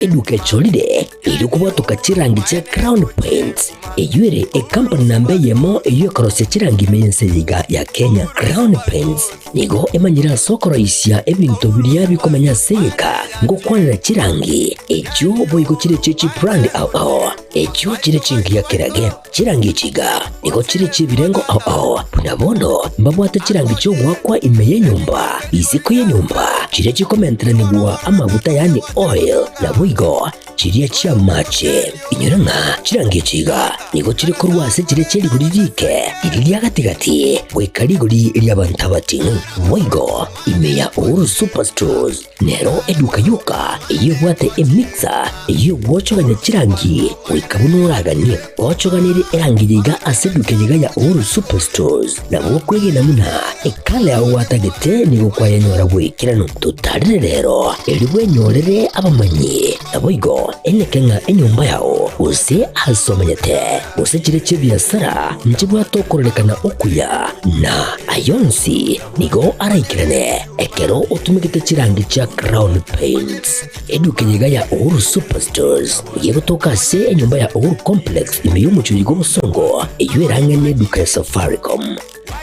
Eduka echorire erio kobwatoka chirangi chia Crown Paints, eyio ere ekampani namba eyemo eyio ekorosia chirangi ime y'ense eye iga ya Kenya. Crown Paints nigo emanyire ase okoroisia ebinto biria bikomenya ase egeka ngokwanera chirangi echio boigo chire chie chibrand ao ao echio chire chingiya kerage. Chirangi echi iga nigo chire chi'ebirengo ao ao, buna bono mbabwate chirangi chi'ogoakwa ime y'enyomba, isiko y'enyomba, chiria chikomenteranigwa amaguta yaani oil, naboigo chiria chi'amache. Inyora ng'a chirangi echi iga nigo chire korwa ase chiria chie rigori riike, riria ria gati-gati, goika rigori ri'abanto abating'u. Boigo ime ya Uhuru Superstores Nero eduka yoka eyio ebwate emixer eyio egwochogania chirangi goika buna oraganie. Gochoganerie erangi eye iga ase eduka eye iga ya Uhuru Superstores nabo okwegena buna ekala yao gwatagete nigo kwayenyora bw'ekeranu. Totarere rero erio bwenyorere abamanyi naboigo eneke ng'a enyomba yao gose ase omenyete gose chire chi'ebiasara nchibwate okororekana okuya na ayonsi Nigo araikerane ekero otumegete chirangi chia Crown Paints. Eduka eye iga ya Uhuru Superstores nigo egotoka ase enyomba ya Uhuru Complex ime y'omochie oyo bw'Obosongo eyio ere ang'e n'eduka ya Safaricom.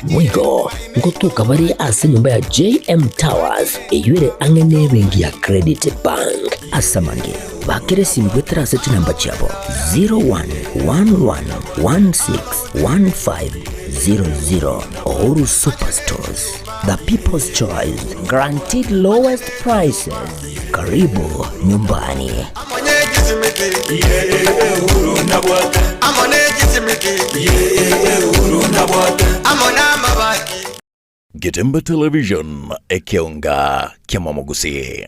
Boigo ngotoka bare ase enyomba ya JM Towers eyio ere ang'e n'ebenki ya Credit Bank. Ase amange, bakera esimi goetera ase chinamba chiabo 0111161500. Uhuru Superstores, the people's choice, guaranteed lowest prices. Karibu nyumbani. Getembe Television, ekeonga ki'amamogusii.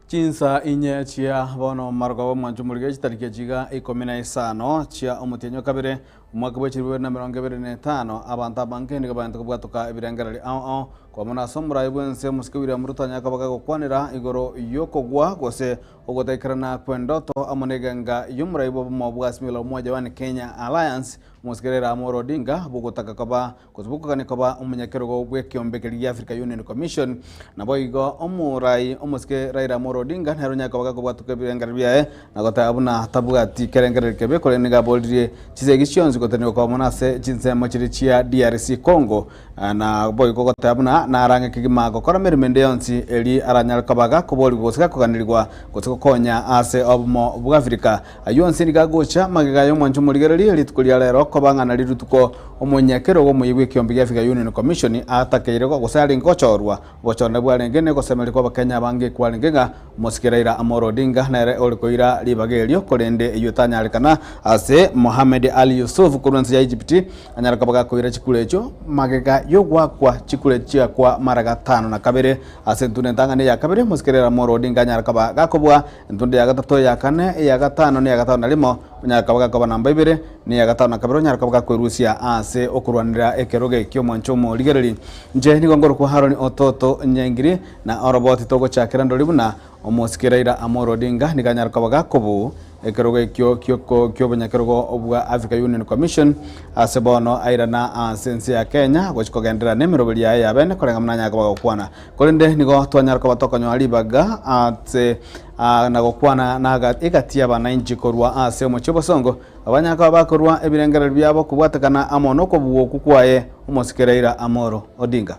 Chinsa inye chia bono marogoba omwancho omorige chitariki echiga ikomi na isano chia omotienyi o kabere omwaka bwe chilifu bibere na emerongo ebere na etano abanto abange nigo baente kobwatoka ebirengererio ao ao Kwamona ase omorai bw'ense omosike William Ruto anyare koba gagokwanera igoro y'okogwa gose ogotaikerana kw'endoto amo negenga y'omorai bw'obomo bwa Azimio la Umoja One Kenya Alliance omosike Raila Amolo Odinga bogotaka koba gose bokogania koba omonyakerogo bw'ekeombe keria gia Africa Union Commission. Naboigo omorai omosike Raila Amolo Odinga nere onyare koba gakobwatoka ebirengererio biaye na goteba buna tabwati kerengererio kebe korende nigo aboririe chisegi chionsi gotenenigwa koba mono ase chinsemo chiria chia DRC Congo Na boigo goteba buna narang'e kegima gokora meremo ende yonsi eri aranyare koba gakoborigwa gose gakoganerigwa gose gokonya ase obomo bw'Afrika. Ayio onsi nigo agocha magega y'omwancho omorigereria rituko ria rero koba ng'a nari rituko omonyakerogo omoyia bw'ekiombe gia Africa Union Commission atakeire gose arenge gochorwa. Obochorane bwarenge negosemeria kw'Abakenya abange kwarenge ng'a omosike Raila Amolo Odinga nere ore koira ribaga erio korende eyio etanyarekana ase Mohamed Ali Yusuf korwa ense ya Egypt Anyare koba gakoira chikura echio magega y'ogoakwa chikura chiakwa mara gatano na kabere. Ase entunda entang'ani eya kabere, omosike Raila Amolo Odinga anyare koba gakobua, entunda eya gatato, eya kane, eya gatano na eya gatano na rimo, onyare koba gakoba namba ibere, na eya gatano na kabere onyare koba gakwerusia ase okorwanera ekerogo ekio omwancho omorigereri. Inche nigo nkorokwa Haroni Ototo Nyaingiri, na oroboti togochakera ndori buna Omosike Raila Amolo Odinga nigo anyare koba gakobuu ekerogo ekio ki'obonyakerogo bwa Africa Union Commission ase bono airana ase ense ya Kenya gochia kogenderera nemeroberi yaye ya bene koreng'a buna anyare koba gokwana. Korende nigo twanyara koba tokonyora ribaga ase. Na gokwana na egati y'abanainchi korwa ase omochie obosongo, abanyaka bakorua ebirengererio biabo kobwatekana amo nokobua okwo kwaye omosike Raila Amolo Odinga.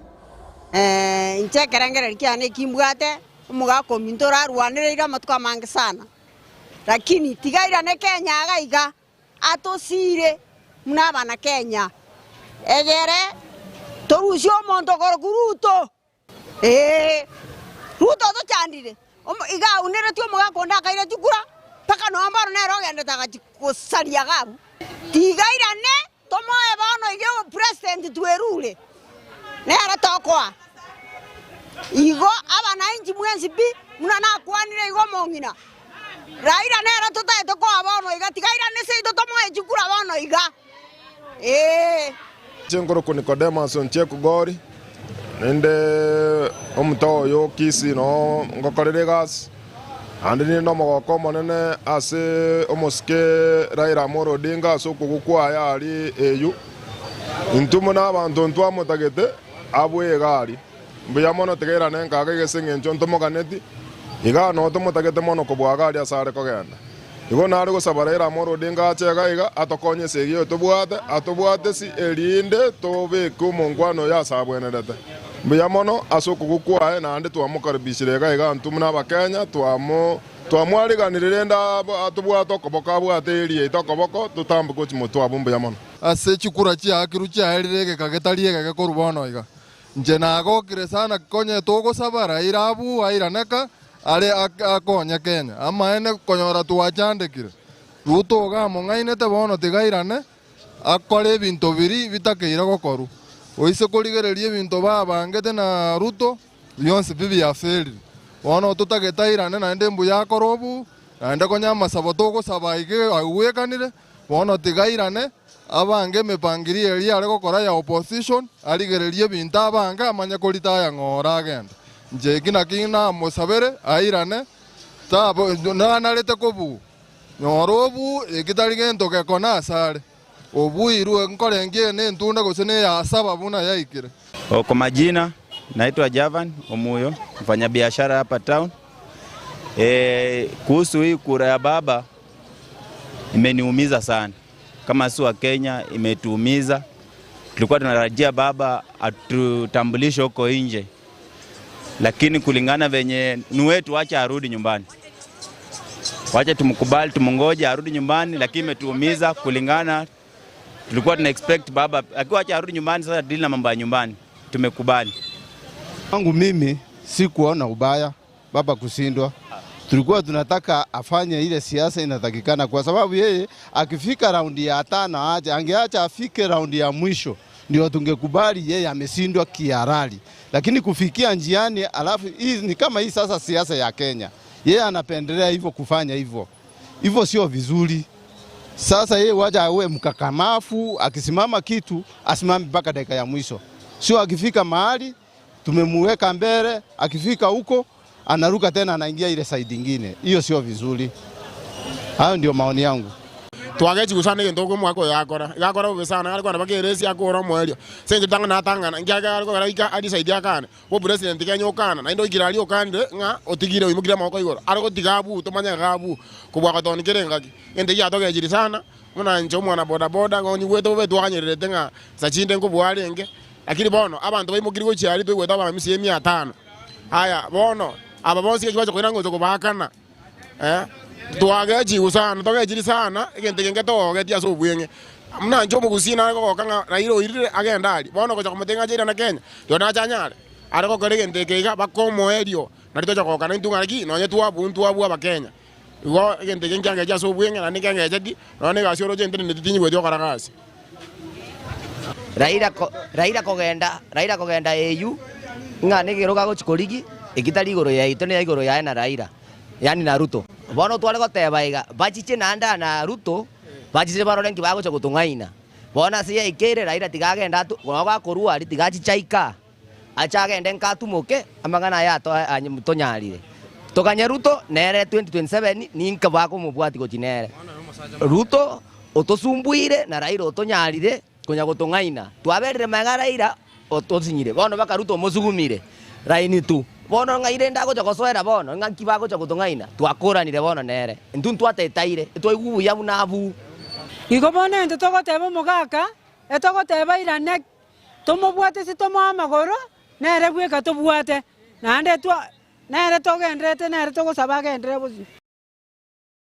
Inche ekerengererio kiane eki mbwate, omogaka ominto orarwanereire amatuko amange sana, lakini tiga airane Kenya iga iga, atosiire buna abana Kenya, egere torusie omonto okorokwa Ruto. Ee, Ruto otochandire, iga auneretie omogaka onde akaira chikura, mpaka nonya bono nere ogendete agachia gosaria iga abwo. Tiga airane tomoe bono iga obopresident twerure, nere tokoa. Igo abanainchi mwensi pi, buna nakwanire igo omong'ina, Raila nere totaete koa bono iga, tiga airane seito tomoe chikura bono iga, ee. Inche nkorokwa Nikodemus Onchieku Gori, ninde omoto oyo o Kisii noo ngokorera egasi, naende ninde nomogoko omonene ase omosike Raila Amolo Odinga ase okogwa kwaye aria eyio. Intwe buna abanto ntwamotagete abue iga aria. Mbuya mono tiga irane nkaga iga ase engencho ntomoganeti, igaa noo tomotagete mono kobua iga aria ase are kogenda. Igo nare gosaba Raila Amolo Odinga ache iga iga atokonye esegi eye tobwate, atobwate si erinde tobeke omonkwana oyo ase abwenerete. Mbuya mono ase okogwa kwaye naende twamokaribishire iga iga intwe buna abakenya twamo twamwariganirie rende atobwate okoboko abwate eeri yaito okoboko totamboke gochia motwe abwo mbuya mono. Ase chikura chiaakirwe chiaerire egeka getari egeke korwa bono iga. Inche nagokire sana konye togosaba Raila abue airaneka are akonye Kenya. Amaene konyora twachandekire. Ruto iga among'ainete bono tiga airane akore ebinto biri bitakeire gokorwa. Oise korigereria ebinto babangete na Ruto bionsi pi biafailire. Bono totagete airane naende mbuya akore obu naende konya amasabo togosaba iga agwekanire bono tiga airane Abange emepangirio eria are gokora ya opposition, arigererie ebinto abange amanye koritaya ng'o oragende. Inche eki naki namosabere airane, tabo nanarete kobua. Nyora obu eki tari gento gekona asare. Obuirwe nkorengia ene entunda gose neya saba buna yaikire. Kwa majina naitwa Javan Omuyo, mfanyabiashara hapa town. E, kuhusu hii kura ya baba imeniumiza sana kama si wa Kenya, imetuumiza. Tulikuwa tunatarajia baba atutambulishe huko nje, lakini kulingana venye ni wetu, wacha arudi nyumbani, wacha tumkubali, tumungoje arudi nyumbani, lakini imetuumiza kulingana, tulikuwa tuna expect baba akiwa, acha arudi nyumbani, sasa deal na mambo ya nyumbani, tumekubali. Wangu mimi sikuona ubaya baba kushindwa. Tulikuwa tunataka afanye ile siasa inatakikana, kwa sababu yeye akifika raundi ya tano aache, angeacha afike raundi ya mwisho ndio tungekubali yeye ameshindwa kihalali, lakini kufikia njiani, alafu hii ni kama hii sasa siasa ya Kenya, yeye anapendelea hivyo kufanya hivyo hivyo, sio vizuri. Sasa yeye wacha awe mkakamafu, akisimama kitu asimame mpaka dakika ya mwisho, sio akifika mahali tumemuweka mbele, akifika huko anaruka tena anaingia ile side ingine. Hiyo sio vizuri. Hayo ndio maoni yangu. Twagechigwa sana egento okwo omwaka oyo akora, iga akora bobe sana, are kogenda mpaka eresi akore omoerio. Ase eng'encho tang'ana atang'ana, nkiagera are kogera goika adecide akane, obopresident Kenya okana, naende oikire aria okanire ng'a otigire oimokire amaboko igoro, are gotiga abwo tomanye iga abwo, kobua gotoni kera engaki. Egento ekia giatogechirie sana, buna inche omwana bodaboda, ng'a onyigwete bobe twaganyererete ng'a nsa chinde nkobua arenge, lakini bono abanto baimokirie gochia aria toigwete abamisia emia tano. Aya bono, aba bonsi gaki bacha koira ngocha kobaakana, eh, twagechigwe sana, togechiri sana, egento eke nketogogetie ase obweng'e. Buna inche omogusii nare kogoka ng'a Raila oirire agende aria, bono gocha komotebia ng'a ache airane Kenya, rirorio nache anyare? Are gokora egento eke iga mpaka omoerio, nario tocha kogoka naintwe ng'a naki, nonye twabua ntwabua abakenya. Igo egento eke nkiangeche ase obweng'e naende nkiangecheti, nonya na egasi oroche nteneneti tinyigweti gokora gasi. Raila ko Raila kogenda Raila kogenda AU, ng'a nekerogo agochi korigi, eki tari igoro yaito ne igoro yaye na Raila, yaani na Ruto. Bono tware goteba iga, bachiche naende aa na Ruto, bachiche barore nki bagocha gotong'aina. Bono ase yaikeire Raila tiga agende atu nabo gakorwa aria tiga achiche aike aa. Ache agende nka atumoke, amang'ana aya tonyarire. Toganye Ruto nere 2027 ninka bakomobwati gochi nere. Ruto otosumbuire na Raila otonyarire konya gotong'aina. Twaberire magega Raila otosinyire bono baka Ruto omosugumire raini tu. Bono ng'ai rende agocha gosoera bono? Ng'aki bagocha gotong'aina? Twakoranire bono nere. Intwe ntwatetaire, twaigwa buya buna abwo. Igo bono intwe togoteba omogaka, etogoteba irane, tomobwate ase tomoe amagoro, nere bweka tobwate, naende twa nere togenderete nere togosaba agenderere bosio.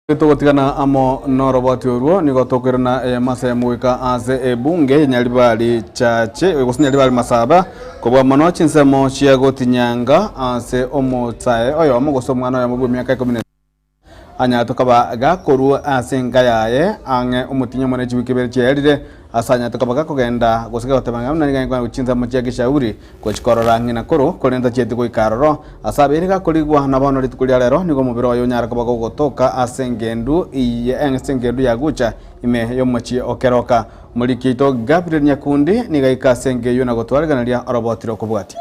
Togotigana amo noroboti orwo, nigo tokoirana eyemo ase eyemo goika ase ebunge ya Nyaribari Church, gose Nyaribari Masaba, kobua mono chinsemo chia gotinyanga ase omosae oyomo gose omwana oyomo bw'emiaka ikomi na anyarete koba gakorua ase enka yaye ang'e omotienyi omonene chiwiki ibere chiaerire, ase anyarete koba gakogenda gose gagoteba ng'a buna nigo aye gochia chinsemo chia Geshauri Gochia korora ng'ina koro, korende tachieti goika aroro. Ase abeire gakorigwa, na bono rituko ria rero nigo omobere oye onyare koba gogotoka ase engendu eye ase engendu ya Gucha ime y'omochie o Keroka. Omoriki oito Gabriel Nyakundi nigo aika ase enka eyio na gotwarigereria oroboti rokobwatia.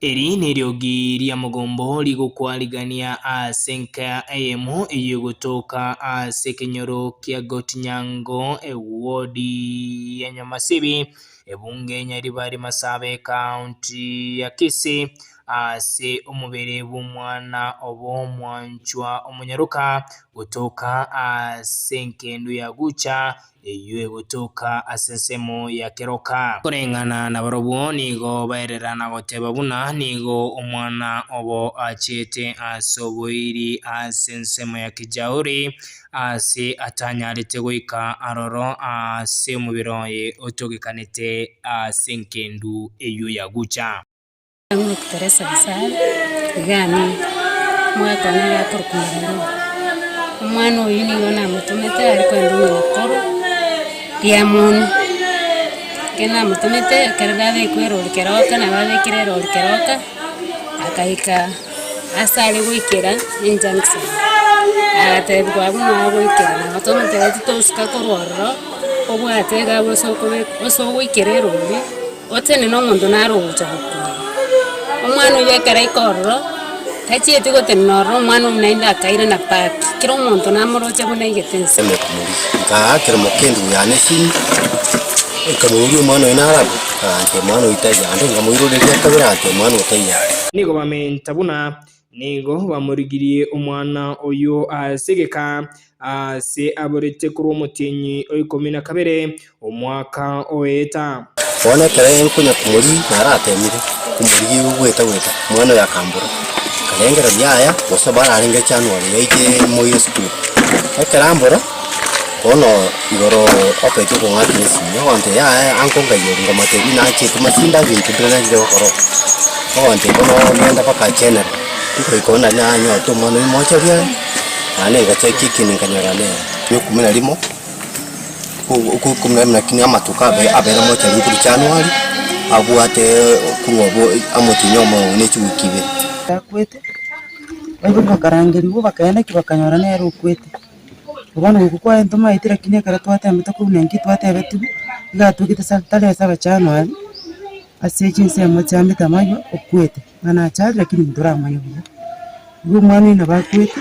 Eri neriogi ria mogombo rigokwarigania ase enka eyemo eyio egotoka ase ekenyoro kia Gotinyango ewodi ya Nyamasibi Ebunge Nyaribari Masaaba Ekaunti ya Kisii ase omobere bw'omwana obo omwanchwa omonyaroka gotoka ase enkendu ya Gucha eyio egotoka ase ensemo ya Keroka. Koreng'ana nabarobwo nigo baerera na goteba buna nigo omwana obo achete ase oboiri ase ensemo ya Kijauri Aase atanyarete goika aroro aase omobere oye otogekanete ase engendu eyio ya gucha. Teresa Gesare, iga nigo omwaka one nigo akorokwa Nyabururu. Omwana oyio nigo namotomete are kogenda ong'ina koro riamoni. Ekero namotomete ekero babekwa erori keroka nabo abekire erori keroka, akaika. Ase are goikera ejunction, agatebiwa abwo noo agoikera, nabo tomotebetie tosuka korwa ororo, obwate iga abwo ase okobeka ase ogoikera erori, otenene omonto naro ogocha gokoira. Omwana oyio ekero aika ororo, tachieti gotenena ororo omwana oyio naende akairana back, kera omonto namoroche buna aigete nse. Nkaakera omokendu yane esimi, nkamoboria omwana oyo nare abwo, agantebia omwana oyio taiyo, naende nkamoiroreria kabere agantebia omwana oyo taiyo are. Nigo bamenta buna nigo bamorigirie omwana oyio ase egeka, aase aborete korwa omotienyi o ikomi na kabere, omwaka oeta. Bono ekero nkonya komorigia naratemire komorigia igo goeta goeta, omwana oyo akambora, nkarengereria yaya gose bararenge January yaiche moire esukuru. Ekero ambora, bono igoro opetie okong'akera esimi, ogontebia yaya anko nkaiyora nkamotebia nachete masimba ebinto mbire narire gokora oo. Ogontebia bono genda mpaka general, nkoika oo nari nanyorete omwana oyio mochori aye, naende ngachaki ekieni nkanyora nere. Ikomi na rimo. Lakini amatuko abe abere mochenu korwa January, abwate korwa abwo omotienyi omomo ne chiwiki ibere. Akwete, baibori bakarangerigwa bakaenda ki bakanyora nere okwete. Bono gokwa kwaye ntomaeti lakini ekero twatembete korwa naki twatebetigwe, iga atwekete sa tarehe saba January, ase chinsemo chia Metamaywa okwete. Ng'a nachare lakini ntoramanya buya. Igo omwana oyo nabo akwete.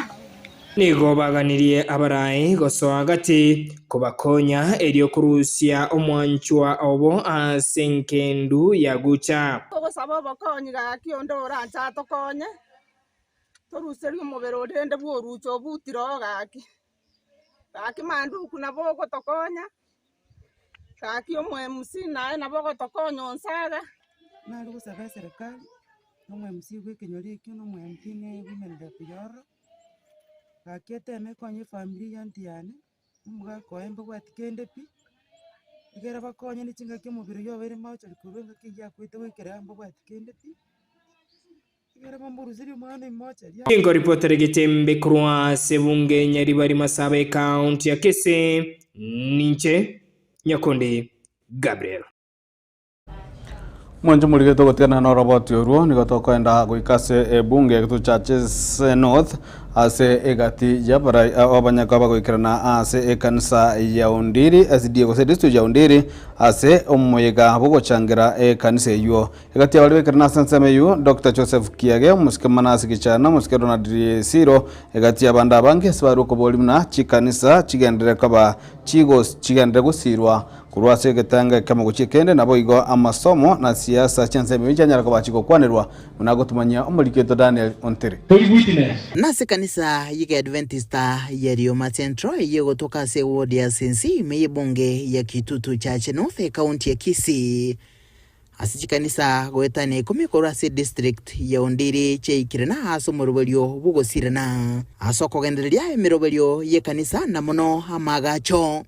Nigo baganirie abarai gosoa gati, kobakonya erio korusia omwanchwa obo ase engendu ya gucha. Togosaba obokonyi gaki onde oranche atokonye, toruserie omobere oria rende bw'oruche obutire oo gaki. Gaki manduku nabo ogotokonya, gaki omo MC naye nabo ogotokonya onsaga. Nare gosaba eserekari, na omo MC bwa ekenyoro ekio, na omo MP na women rep ya ororo. Gaki eteme ekonye efamiri ya aunty yane, omogaka oye mbabwati kende pi, ekero bakonye ne chingaki omobere oywo obeire mortuary korwa engaki eywo akwete goikera iga mbabwati kende pi, ekero bamboruserie omwana oyo mortuary. Ninkoripotere getembe korwa ase ebunge Nyaribari Masaba Ekaunti ya Kisii, ninche Nyakundi Gabriel. Mwanche morigete ogotigana noroboti orwo, nigo tokoenda goika ase ebunge ya Kitutu Churches North ase egati y'abarai abanyaka bagoikerana ase ekanisa ya Ondiri SDA gose district ya Ondiri ase omoyega bw'ogochangera ekanisa eywo. Egati y'abaria baikerana ase ensemo eywo Doctor Joseph Kiage, omosike Manase Gichana, omosike Ronald Siro, egati y'abande abange ase barwe okoboria buna chikanisa chigenderere koba chigos chigenderere gosirwa. Korwa ase egetengo ekemo gochia ekende, naboigo amasomo na siasa chi'ensemo eyio chianyara koba chigokwanerwa, buna agotumanyia omoriki oito Daniel Ontiri. Nase ekanisa y'Ekeadventista ya Rioma Central eyio egotoka ase eward ya Sensi ime y'ebunge ya Kitutu Chache North ekaunti ya Kisii. Ase chikanisa goetania ikomi korwa ase edistrict ya Ondiri chiaikire na ase omoroberio bw'ogosirana ase okogendereria emeroberio y'ekanisa na mono amaagacho.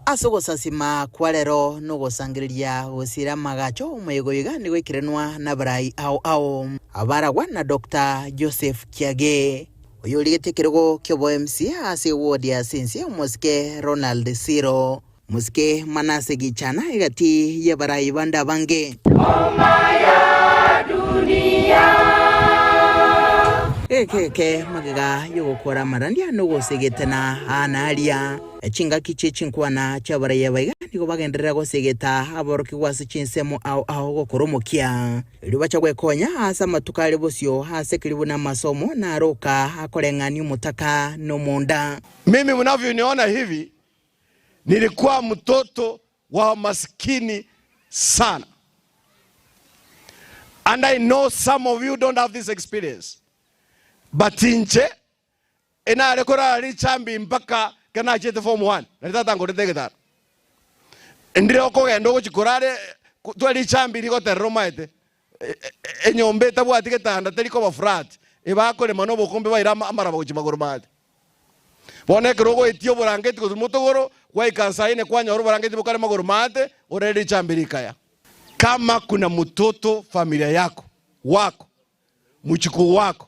Ase ogosasima kwa rero na ogosangereria gosira amaagacho omoyega oyo iga nigo oikeranwa nabarai ao ao abaragwa na Doctor Joseph Kiage oyorigetie ekerogo ki'obo MCA ase eward ya Sense omosike Ronald Siro. Mosike Manase gichana egati y'abarai bande abange. Egeke magega y'ogokora amarandia na ogosegetana aa na aria. Chingaki chie chinkwana chi'abarai aba iga nigo bagenderera gosegeta aborokigwa ase chinsemo ao ao gokora omokia. Erio bacha gwekonya ase amatuko are bosio ase keribu namasomo na aroka akoreng'ania omotaka na omonda. Mimi mnavyoniona hivi Nilikuwa mtoto wa maskini sana and I know some of you don't have this experience but inche enare korara richambi mpaka ekero nachete form one nari tata angorete egetara ndire okogenda ogochi korara twa richambi rigoterera omaete enyomba etabwati getanda teri koba flat ebakorema na obokombe baire amaraba gochia magoro maate. Bono ekero ogoetia oborangeti gose motogoro, gwaika nsa ine kwanyora oborangeti bokare magoro maate, orere richambe rikaya. Kama kuna mtoto familia yako, wako, mchukuu wako,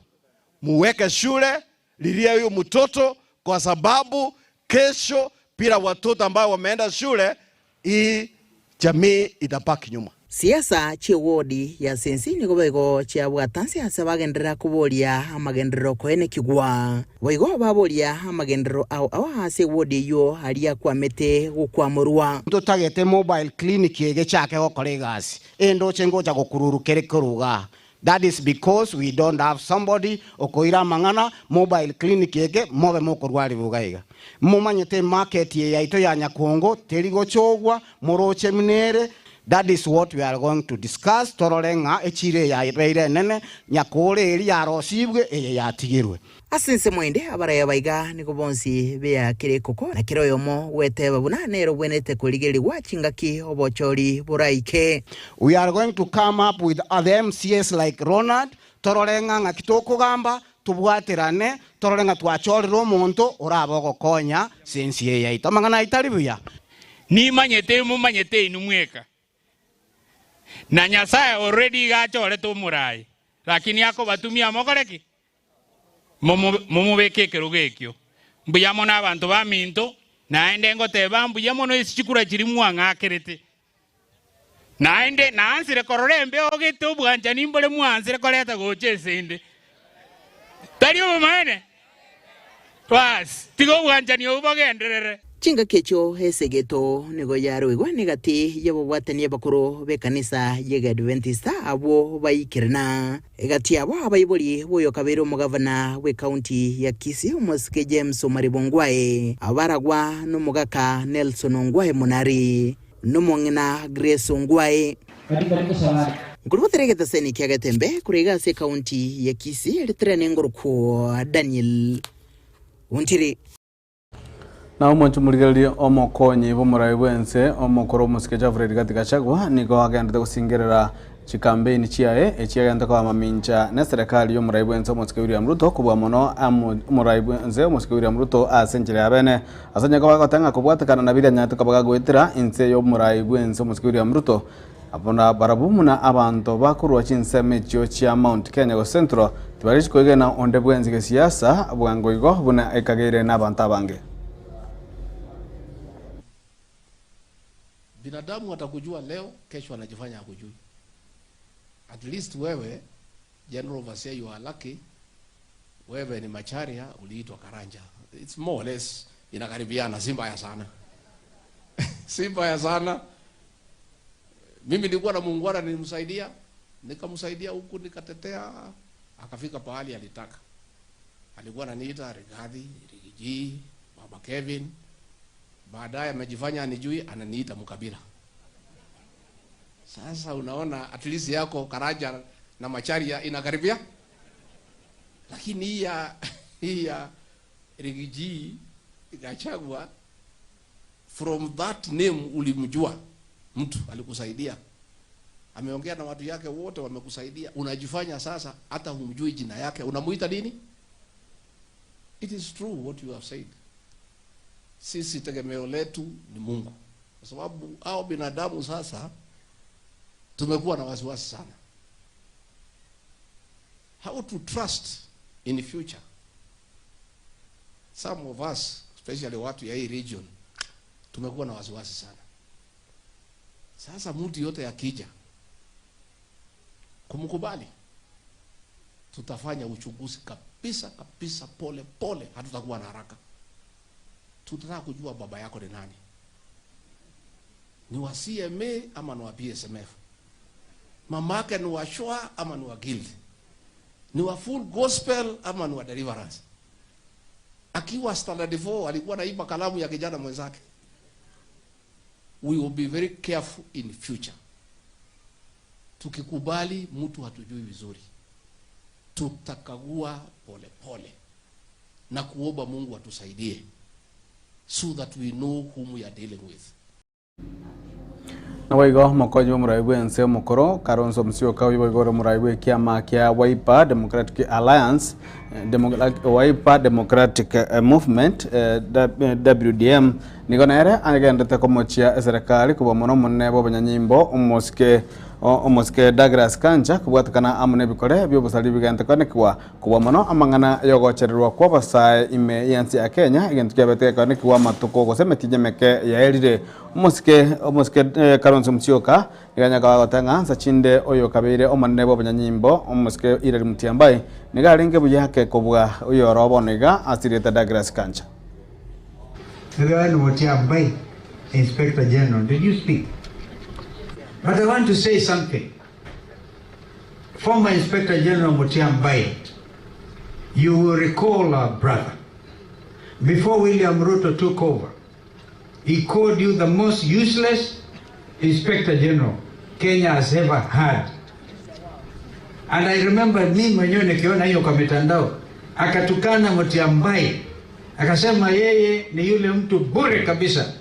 muweke shule, lilia huyo mtoto kwa sababu kesho bila watoto ambao wameenda shule hii jamii itabaki nyuma. Siasa chi'ewodi ya Sensi nigo boigo chiabwata nse ase bagenderera koboria amagenderero koenekigwa. Boigo baboria amagenderero ao ao ase ewodi eyio aria akwamete gokwamorwa. Ntotagete mobile clinic eye gechake gokora egasi, endoche ngocha gokururu kere korwa igaa. That is because we don't have somebody okoira amang'ana mobile clinic eke mobe mokorwariwa iga iga. Momanyete emarket eye yaito ya Nyakongo teri gochogwa, moroche buna ere, that is what we are going to discuss torore ng'a echiro eye yabeire enene, Nyakore eria yarosibwe eye yatigirwe. Ase ensemo ende abaraya baiga nigo bonsi beakire ekoko, na kera oyomo gweteba buna nere obwenerete korigererigwa chingaki obochori boraike. We are going to come up with other MCAs like Ronald, torore ng'a ng'aki tokogamba, tobwaterane, torore ng'a twachorire omonto orabe ogokonya ase ense eye yaito. Amang'ana ayio tari buya. Nimanyete momanyete inwe mweka, na Nyasae already iga achorete omoraai, lakini akobatumia mokore ki? Momobeke ekerogo ekio. Mbuya mono abanto baminto, naende ngoteba mbuya mono ase chikura chiria mwang'akerete. Naende naansire korora embeo gete obwanchani mbore mwaansire koreta gocha ase inde. Tari obomaene? Baas, tiga obwanchani obwo bogenderere. Chingaki echio esegeto nigo yaroigwe negati y'ababwatani abakoro b'ekanisa y'Egeadventista abwo baikerana. Egati yabo abaibori b'oyokabeire omogavana bw'ekaunti ya Kisii omosike James Omariba Ongwae, abaragwa nomogaka Nelson Ongwae Monari, nomong'ina Grace Ongwae. Nkorobotera egetaseni kia Getembe korwa iga ase ekaunti ya Kisii ritirane ngorokwo Daniel Ontiri. Na omonche omorigereria omokonyi bw'omorai bw'ense omokoro omosike Geoffrey Rigathi Gachagua nigo agenderete gosingerera chikampeini chiaye echi agenderete koba mamincha n'eserekari y'omorai bw'ense omosike William Ruto kobua mono omorai bw'ense omosike William Ruto ase enchera ya bene ase onye koba agoteba ng'a kobwatekana na biria anyarete koba gagoetera inse y'omorai bw'ense omosike William Ruto Buna barabwo buna abanto bakorwa chinsemo echio chia Mount Kenya gose Central tibarichi koegena onde bwensi gesiasa bwango igo buna ekageire nabanto abange. Binadamu atakujua leo, kesho anajifanya hakujui. At least wewe General Overseer you are lucky. Wewe ni Macharia, uliitwa Karanja. It's more or less inakaribiana, si mbaya sana. Si mbaya sana. Mimi nilikuwa na muungwana, nilimsaidia, nikamsaidia huku nikatetea, akafika pahali alitaka. Alikuwa ananiita Rigathi, Rigiji, Baba Kevin. Baadaye amejifanya anijui, ananiita mkabila. Sasa unaona at least yako Karanja na Macharia inakaribia, lakini hii ya hii ya Riggy G Gachagua, from that name ulimjua mtu alikusaidia, ameongea na watu yake wote wamekusaidia, unajifanya sasa hata humjui jina yake, unamuita nini? It is true what you have said. Sisi tegemeo letu ni Mungu, kwa sababu hao binadamu sasa tumekuwa na wasiwasi sana. How to trust in the future. Some of us, especially watu ya hii region, tumekuwa na wasiwasi sana. Sasa mtu yote akija kumkubali, tutafanya uchunguzi kabisa kabisa, pole pole, hatutakuwa na haraka. Tutataka kujua baba yako ni nani, ni wa CMA ama ni wa PSMF, mama yake ni wa Shwa ama ni wa Guild, ni wa Full Gospel ama ni wa Deliverance. Akiwa standard 4 alikuwa naiba kalamu ya kijana mwenzake. We will be very careful in future. Tukikubali mtu hatujui vizuri, tutakagua pole pole na kuomba Mungu atusaidie so that we know whom we are dealing with. Naboigo omokonyi bw'omorai bw'ense omokoro Kalonzo Musyoka oyio boigo ore omorai bw'ekiama kia Wiper Democratic Alliance, Wiper Democratic Movement, WDM, nigo nere agendete komochia eserekari kobua mono omonene bw'obonyanyimbo omosike omosike Douglas Kanja kobwatekana amo nebikore bi'obosari bigente koenekigwa kobua mono amang'ana y'ogochererwa kw'abasae ime y'ense ya Kenya egento kiabete gekoenekigwa amatuko gose emetienyi emeke yaerire. Omosike omosike Kalonzo Musyoka nigo anyare koba agoteba ng'a nsa chinde oyo okabeire omonene bw'obonyanyimbo omosike Hilary Mutyambai nigo arenge buya ake kobua oyoro bono iga asirete Douglas Kanja. Reverend Mutyambai, Inspector General, did you speak? But I want to say something. Former Inspector General Mutyambai, you will recall our brother. Before William Ruto took over, he called you the most useless Inspector General Kenya has ever had. And I remember mimi mwenyewe nikiona hiyo kwa mitandao, akatukana Mutyambai, akasema yeye ni yule mtu bure kabisa,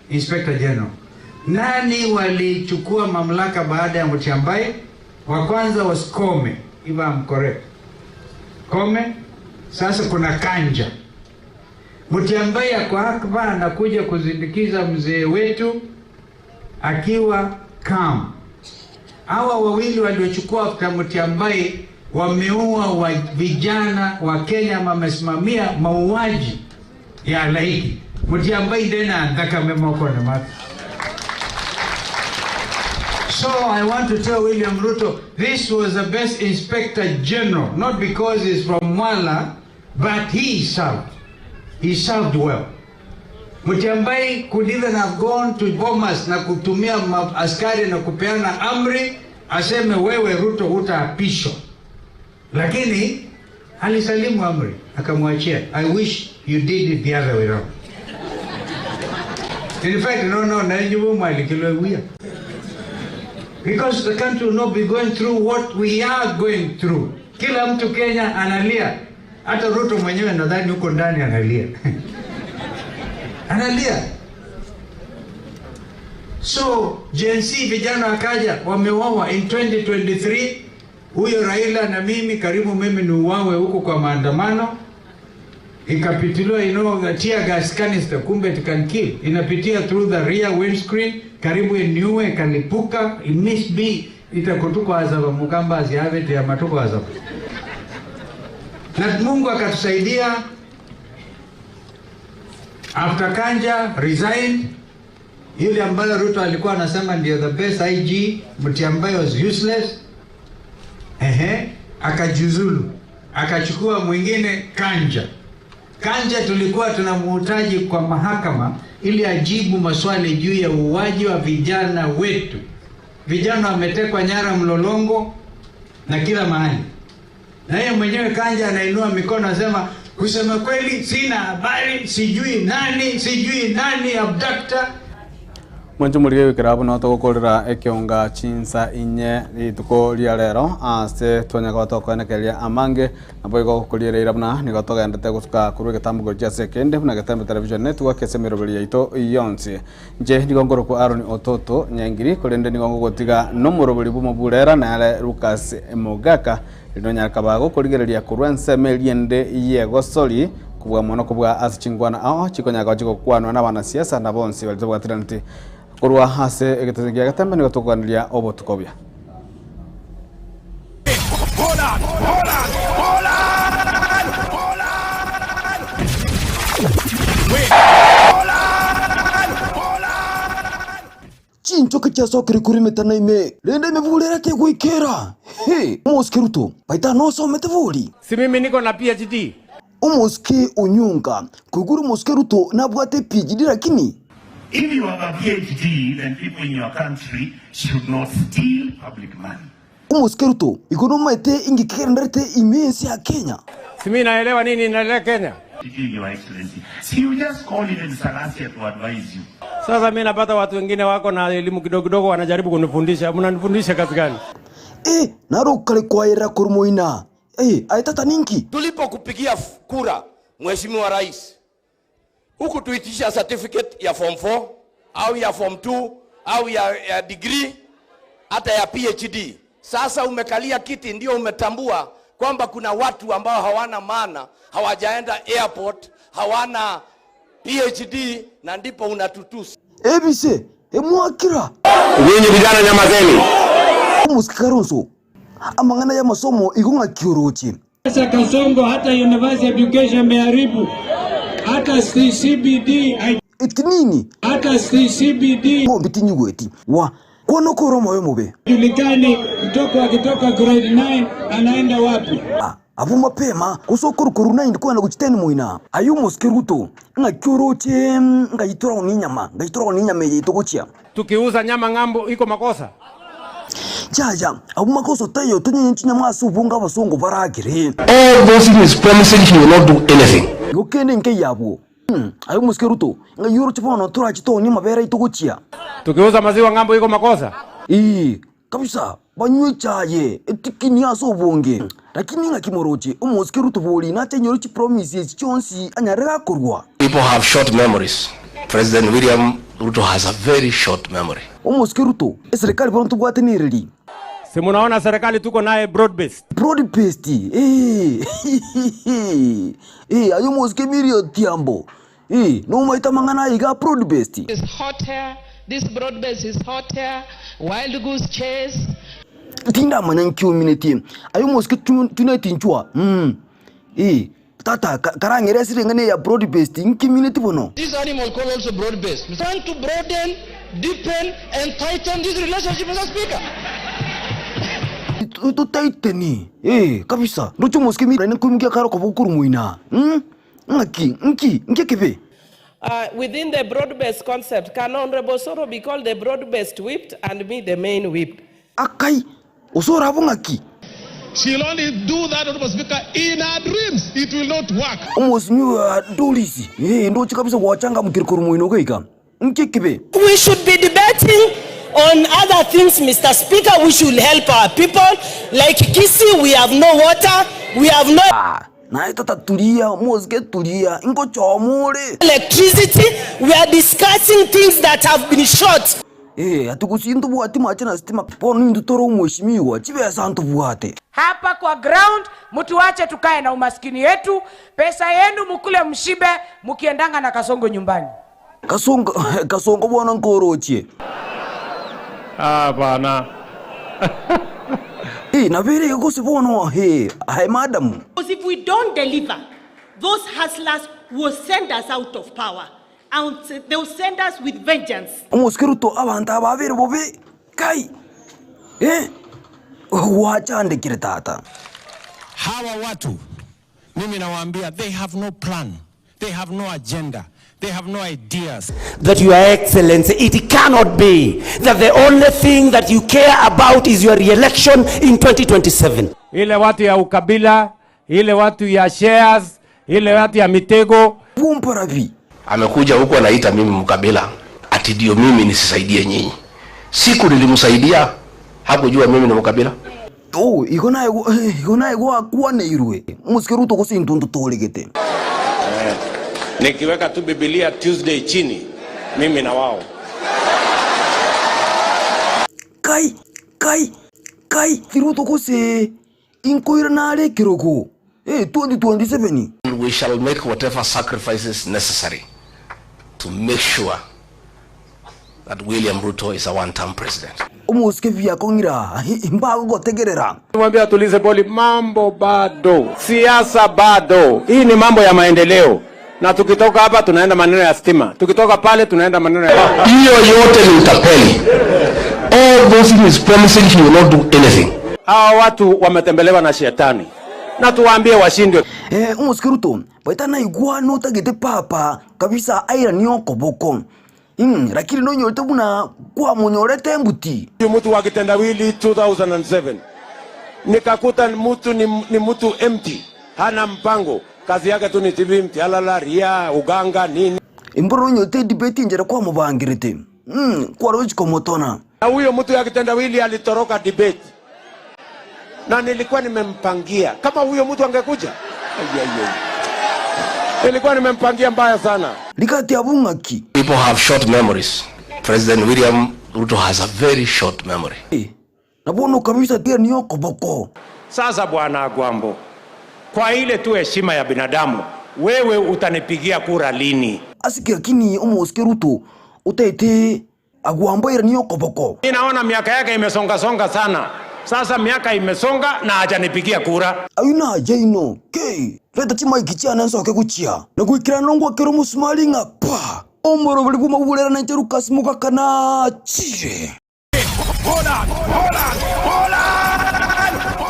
Inspector General. Nani walichukua mamlaka baada ya Mutyambai? Wa kwanza was Kome, if I'm correct. Kome, sasa kuna Kanja. Mutyambai ako hapa anakuja kuzindikiza mzee wetu akiwa calm. Hawa wawili waliochukua after Mutyambai wameua wa vijana wa Kenya, wamesimamia mauaji ya halaiki. Mutyambai ndena andhaka memoko na mapi. So I want to tell William Ruto, this was the best inspector general, not because he's from Mwala, but he served. He served well. Mutyambai could even have gone to Bomas na kutumia askari na kupeana amri aseme wewe Ruto hutaapishwa, lakini alisalimu amri akamwachia. I wish you did it the other way round. In fact, no, no, na njubu mwalikilwe because the country will not be going through what we are going through. Kila mtu Kenya analia, hata Ruto mwenyewe nadhani huko ndani analia analia. So Gen Z vijana wakaja wameuawa in 2023. Huyo Raila na mimi karibu mimi ni uwawe huko kwa maandamano, ikapitiliwa you know, the tear gas canister, kumbe it can kill, inapitia through the rear windscreen, karibu iniue, ikalipuka, it missed me, itakutuko azaba mukamba aziavete ya matuko azaba. Na Mungu akatusaidia. After Kanja resigned, yule ambayo Ruto alikuwa anasema ndio the best IG, Mutyambai was useless. Ehe, akajiuzulu, akachukua mwingine Kanja. Kanja tulikuwa tunamuhitaji kwa mahakama ili ajibu maswali juu ya uuaji wa vijana wetu. Vijana wametekwa nyara Mlolongo na kila mahali, na yeye mwenyewe Kanja anainua mikono anasema Kusema kweli, sina habari, sijui nani, sijui nani abductor. Mwanche morigie goikera buna togokorera ekeonga chinsa inye rituko ria rero ase twanya koba tokoenekereria amange naboigo gokoriera buna nigo togendete gosuka korwa egetambo gochia ase ekende buna Getembe Television Network ase emeroberi yaito yonsi. Inche nigo nkorokwa Aaron Ototo Nyangiri korende nigo ngogotiga nomoroberi bw'omoburera nere Lucas Mogaka Rirorio onyare kaba gokorigereria korwa ensemo eria ende y'egosori, kobua mono kobua ase chinkwana ao chikonyara koba chigokwanwa nabanasiasa na bonsi baria tobwatiraneti korwa ase egetese gia Getembe nigo tokoganeria obotuko obuya. Chinchoke chiasokire korwa emetana ime, rende emeburi ere tegoikera. He! Omosike Ruto, baita nosomete bori? Si mimi niko na PhD. Omosike Onyonka, koigure omosike Ruto nabwate PhD lakini? If you have a PhD then people in your country should not steal public money. Omosike Ruto, igo nomaete inki kegendererete ime y'ense ya Kenya? Si mimi naelewa nini inaendelea Kenya? Your Excellency. Si you just call even Salasya to advise you. Sasa mimi napata watu wengine wako na elimu kidogo kidogo wanajaribu kunifundisha. Mnanifundisha kazi gani? Eh, naro okare kwaerera korwa moina. Eh, aye tata ninki? Tulipokupigia kura Mheshimiwa Rais, hukutuitisha certificate ya form 4 au ya form 2 au ya, ya degree hata ya PhD. Sasa umekalia kiti, ndio umetambua kwamba kuna watu ambao hawana maana, hawajaenda airport, hawana PhD na ndipo unatutusi. Ebise, emwakira. Nyinyi vijana nyamazeni. Omosike Kalonzo, amang'ana y'amasomo igo ng'aki oroche? Sasa Kasongo hata university education imeharibu. Hata CBD Eti nini? Hata CBD Ng'ombe tinyigweti. Wa, kwana okore omoyo omobe. Julikani mtoto akitoka grade 9 anaenda wapi? Abwo mapema, gose okorwa korwa 9 kogenda gochia 10 moina. Aye omosike Ruto, ng'aki oroche ng'ai toragwo nenyama, ng'ai toragwo nenyama eye togochia. Tukiuza nyama ng'ambo iko makosa? Yaya, abwo makosa taiyo tonyenye chinyama ase obonge abasongo baragere. All those he is promising he will not do anything. Igo kende nkeiyo abwo. Aye omosike Ruto, ng'ai oroche bono torache toonie amabere aito gochia? Tukiuza maziwa ng'ambo iko makosa? Ee, kabisa, banywe echaye etikini ase obonge. Lakini ng'aki moroche, omosike Ruto bori nache ainyore chipromise echi chionsi anyare gakorwa? People have short memories. President William Ruto has a very short memory. Omosike Ruto, eserekari bono tobwate nereri? Si munaona serikali tuko naye broad based. Broad based, ee, ee, aye omosike Millie Odhiambo, ee, nomaete amang'ana aya iga broad based. Is hot air. This broad base is hot air. Wild goose chase. Tindamanya nki ominetie. Aye omosike tonight inchwa, mm, ee. Tata, karang'ere ase ring'ana eye ya broad based, nkimineti bono. This animal called also broad based. We want to broaden, deepen and tighten this relationship, Mr. Speaker. Totaiteni, ee, kabisa. Ndoche omosike mi naende nkoimokia akare okoboko korwa moina. Mm? Ng'aki? Nki? Nki ekebe? Uh, within the broad-based concept, can Honorable Soro be called the broad-based whip and me the main whip? Akai, Osoro abwo ng'aki? She'll only do that, Honorable Speaker, in her dreams. It will not work. Omosimiwa Doris, ee, ndoche kabisa gwachangamokire korwa moino goika. Nki ekibe? We should be debating on other things, Mr. Speaker. We should help our people. Like Kisii, we have no water, we have no Ah, naye tata turia, omosike turia, ingochoma ore. electricity. We are discussing things that have been short. Ee, ati gose intobwati mache na sitima, bono intwe tore omweshimiwa, chibesa ntobwate. Hapa kwa ground mtuache tukae na umaskini yetu, pesa yenu mukule mshibe mukiendanga na Kasongo nyumbani. Kasongo, Kasongo bono nkorochie. Ah, bana. Ee, nabo ere iga gose bono, ee, aye madam. Because if we don't deliver, those hustlers will send us out of power. And they will send us with vengeance. Omosike Ruto abanto aba babere bobe kai eh gwachandekire tata. Hawa watu mimi nawaambia they have no plan, they have no agenda, they have no ideas. That Your Excellency, it cannot be that the only thing that you care about is your re-election in 2027. Ile watu ya ukabila, ile watu ya shares, Ile watu ya mitego. Bumparabi. Amekuja huku anaita mimi mkabila, ati ndio mimi nisisaidie nyinyi. Siku nilimsaidia hakujua mimi ni mkabila. Oh, igo naye igo naye gwakwaneirwe omosike Ruto gose intwe ntotoregete. Eh, nikiweka tu Biblia Tuesday chini, mimi na wao. Kai kai kai Ruto gose inkoira nare ekerogo eh 2027. We shall make whatever sacrifices necessary to make sure that William Ruto is a one-term president. Omosike biakong'ira mbagogotegerera. Mwambie atulize boli, mambo bado, siasa bado. Hii ni mambo ya maendeleo, na tukitoka hapa tunaenda maneno ya stima, tukitoka pale tunaenda maneno ya Hiyo yote ni utapeli. All those he is promising he will not do anything. Hawa watu wametembelewa na shetani, na tuwaambie washindwe. Eh, omosike Ruto baita naigwa notagete papa kabisa airanie okoboko mm, lakini nonyorete buna kwamonyorete embuti. Huyu mtu wa kitendawili 2007 nikakuta mtu ni, ni mtu empty, hana mpango, kazi yake tu ni TV, mtialala, ria, uganga nini. Emboro nonyorete edebate enchera kwamobangerete mm, kwarochi komotona. Na huyo mtu ya kitendawili alitoroka debate, na nilikuwa nimempangia kama huyo mtu angekuja, Ai, ai, ai. nilikuwa nimempangia mbaya sana. Rigati abwo ng'aki? People have short memories. President William Ruto has a very short memory. Na bono kabisa tia ni okoboko. Sasa bwana Agwambo, kwa ile tu heshima ya binadamu, wewe utanipigia kura lini? Asike lakini omosike Ruto otaete Agwambo ere niyo okoboko. Mimi naona miaka yake imesonga songa sana. Sasa miaka imesonga na hajanipigia kura. Ayio naye inoo kei, reta chimaiki chiane nsoke gochia, na goikerana nongwakera omosumari ng'a pa! Omoroberi bw'omoburera na inche Lucas Mogaka nachire. Hold on, hold on.